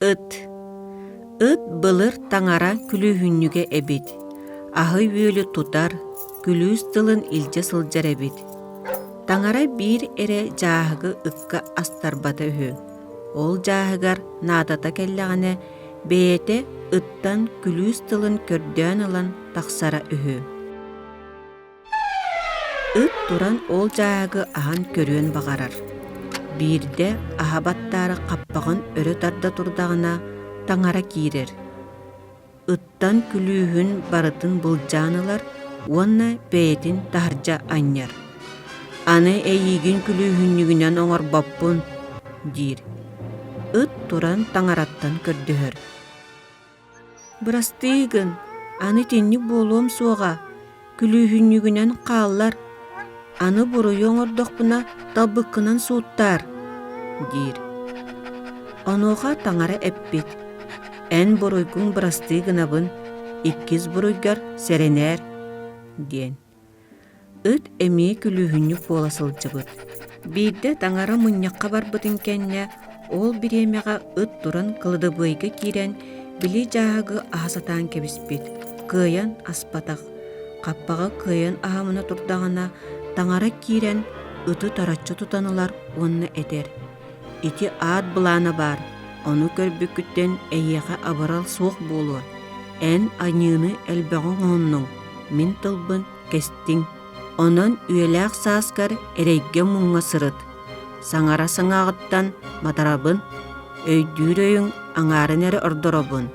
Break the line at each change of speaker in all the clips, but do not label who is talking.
Ыт. Ыт былыр таҥара күлүүһүнньүгэ эбит. Аһы-үөлү тутар, күлүүс тылын илдьэ сылдьар эбит. Таҥара биир эрэ дьааһыгы ыкка астарбата үһү. Ол дьааһыгар наадата кэллэҕинэ бэйэтэ ыттан күлүүс тылын көрдөөн ылан тахсара үһү. Ыт туран ол дьааһыгы аһан көрүөн баҕарар. Биирдэ аһа баттаары хаппаҕын өрө тарда турдаҕына таҥара киирэр. Ыттан күлүүһүн барытын былдьаан ылар уонна бэйэтин таһырдьа анньар. «Аны эйиигин күлүүһүнньүгүнэн оҥорбоппун» диир. Ыт туран таҥараттан көрдөһөр. Бырастыы гын, аны итинник буолуом суоҕа, күлүүһүнньүгүнэн хааллар, аны буруйу оҥордохпуна талбыккынан сууттаар, диир. Онуоха таҥара эппит: «Эн буруйгун бырастыы гынабын, иккис буруйгар сэрэнээр» диэн. Ыт эмиэ күлүүһүнньүк буола сылдьыбыт. Биирдэ таҥара мунньахха барбытын кэннэ, ол бириэмэҕэ ыт туран кыладабыайга киирэн, били дьааһыгы аһа сатаан кэбиспит, кыайан аспатах. Хаппаҕы кыайан аһамына турдаҕына, таҥара киирэн ыты тараччы тутан ылар уонна этэр: «Ити аат былаана баар, ону көрбүккүттэн эйиэхэ абырал суох буолуо. Эн аньыыны элбэҕи оҥоһуннуҥ, мин тылбын кэстиҥ. Онон үйэлээх сааскар эрэйгэ-муҥҥа сырыт. Саҥара саҥаҕыттан матарабын, өйдүүр өйүҥ аҥаарын эрэ ордоробун.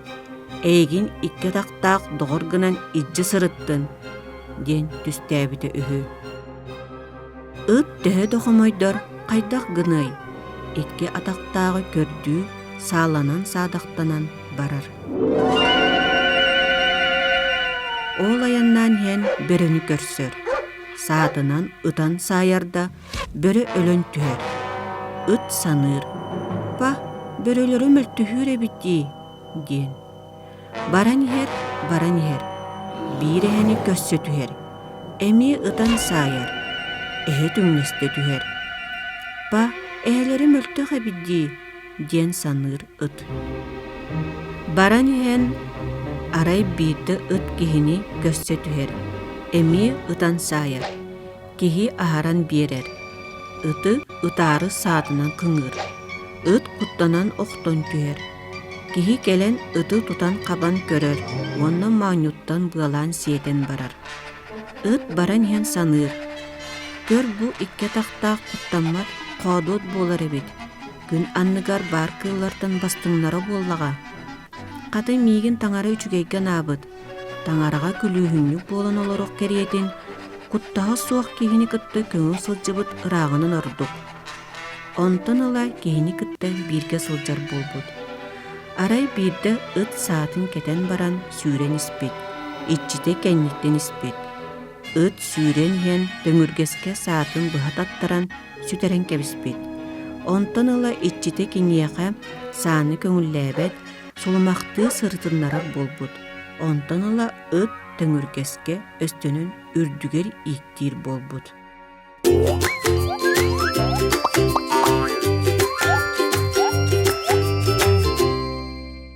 Эйигин икки атахтаах доҕор гынан илдьэ сырыттын» диэн түстээбитэ үһү. Ыт төһө да хомойдор хайдах гыныай, икки атахтааҕы көрдүү сааланан-саадахтанан барар. Ол айаннаан иһэн бөрөнү көрсөр. Саатынан ытан саайар да, бөрө өлөн түһэр. Ыт саныыр: «Па, бөрөлөрү мөлтөһүүр эбит дии» диэн. Баран иһэр, баран иһэр, биир эһэни көрсө түһэр, эмиэ ытан саайар, эһэ түҥнэстэ түһэр. «Па, эһэлэрэ мөлтөх эбит дии» диэн саныыр ыт. Баран иһэн арай биирдэ ыт киһини көрсө түһэр, эмиэ ытан саайар, киһи аһаран биэрэр, ыты ытаары саатынан кыҥыыр, ыт куттанан охтон түһэр. Киһи кэлэн ыты тутан-хабан көрөр уонна моонньуттан быалаан сиэтэн барар. Ыт баран иһэн саныыр: «Көр бу икки атахтаах куттаммат хоодуот буолар эбит, күн анныгар баар кыыллартан бастыҥнара буоллаҕа. Хата миигин таҥара үчүгэйгэ анаабыт, таҥараҕа күлүүһүнньүк буолан олоруох кэриэтин, куттаһа суох киһини кытта көҥүл сылдьыбыт ырааҕынан ордук. Онтон ыла киһини кытта бииргэ сылдьар буолбут. Арай биирдэ ыт саатын кэтэн баран сүүрэн испит, иччитэ кэнниттэн испит. Ыт сүүрэн иһэн төҥүргэскэ саатын быһа таттаран сүтэрэн кэбиспит. Онтон ыла иччитэ киниэхэ сааны көҥүллээбэт, сулумахтыы сырытыннарар буолбут. Онтон ыла ыт төҥүргэскэ өстөнөн үрдүгэр ииктиир буолбут.